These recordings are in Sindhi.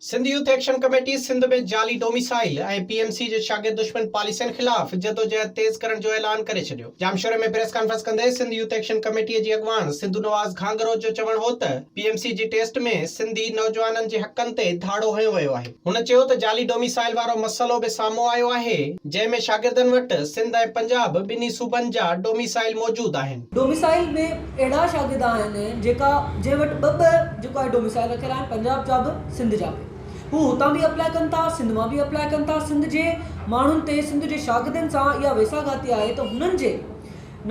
Sindh youth action committee Sindh ۾ جعلي ڊوميسائيل ۽ پي ايم سي جي شاگرد دشمن پاليسين خلاف جدوجهد تيز ڪرڻ جو اعلان ڪري ڇڏيو. ڄامشوري ۾ پريس ڪانفرنس ڪندي سنڌ يوٿ ايڪشن ڪميٽي جي اڳواڻ سنڌو نواز گهانگهرو جو چوڻ هو ته پي ايم سي جي ٽيسٽ ۾ سنڌي نوجوانن جي حقن تي ڌاڙو هنيو ويو آهي. هن چيو ته جعلي ڊوميسائيل وارو مسئلو به سامهون آيو آهي جنهن ۾ شاگردن وٽ سنڌ ۽ پنجاب ٻنهي صوبن جا ڊوميسائيل موجود آهن. ڊوميسائيل ۾ اهڙا شاگرد آهن جيڪا جنهن وٽ ٻه ٻه جيڪو آهي ڊوميسائيل رکيل آهن پنجاب جا به سنڌ جا به هو هتان به اپلاء ڪن ٿا سنڌ مان به اپلاء ڪن ٿا سنڌ جي ماڻهن تي سنڌ جي شاگردن سان اها ويساهه گهاتي آهي ته هنن جي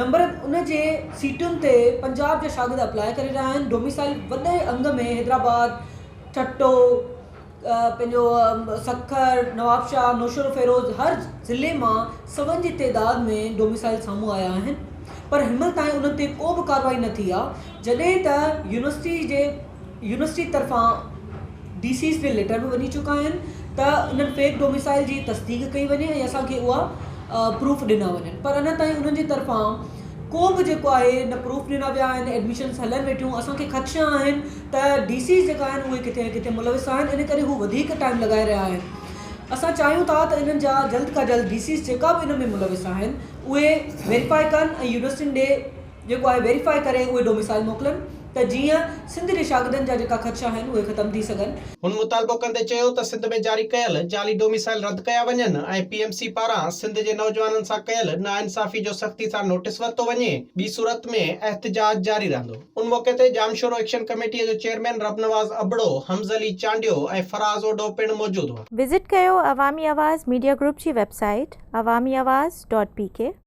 نمبر ان جي سيٽن تي پنجاب جا شاگرد اپلاء ڪري رهيا آهن ڊوميسائيل وڏي انگ ۾ حيدرآباد ٺٽو پنهنجو سکر، نوابشاهه، نوشهروفيروز هر ضلعي مان سون جي تعداد ۾ ڊوميسائل سامهون آيا آهن پر هن مهل تائين انهن تي ڪو به ڪارروائي نه ٿي آهي جڏهن ته يونيورسٽي جي يونيورسٽي طرفان ڊي سيز ڏي ليٽر به وڃي چڪا آهن ته انهن فيڪ ڊوميسائل جي تصديق ڪئي وڃي ۽ اسان کي اها پروف ڏنا وڃن پر اڃا تائين انهن جي طرفان ڪو به جيڪو آهي نه پروف ڏنا ويا آهن ايڊميشنس هلن ويٺيون اسان کي خدشا آهن ته ڊي سيز جيڪا آهن اهي ڪٿي نه ڪٿي ملوث آهن ان ڪري هو وڌيڪ ٽائيم لڳائي رهيا آهن اسان چاهيون ٿا ته انهن جا جلد کان جلد ڊي سيز جيڪا به ان ۾ ملوث آهن اهي ويريفائي ڪن ۽ يونيورسٽين ڏي جيڪو آهي ويريفائي ڪري اهي ڊوميسائل موڪلن ته جيئن سنڌ جي شاگردن جا جيڪا خدشا آهن اهي ختم ٿي سگهن. هن مطالبو ڪندي چيو ته سنڌ ۾ جاري ڪيل جعلي ڊوميسائل رد ڪيا وڃن ۽ پي ايم سي پاران سنڌ جي نوجوانن سان ڪيل ناانصافي جو سختي سان نوٽيس ورتو وڃي، ٻي صورت ۾ احتجاج جاري رهندو. ان موقعي تي ڄامشورو ايڪشن ڪميٽي جو چيئرمين ربنواز ابڙو، حمز علي چانڊيو ۽ فراز اوڍو پڻ موجود هئا. وزٽ ڪيو عوامي آواز ميڊيا گروپ جي website Awami Awaz dot P K.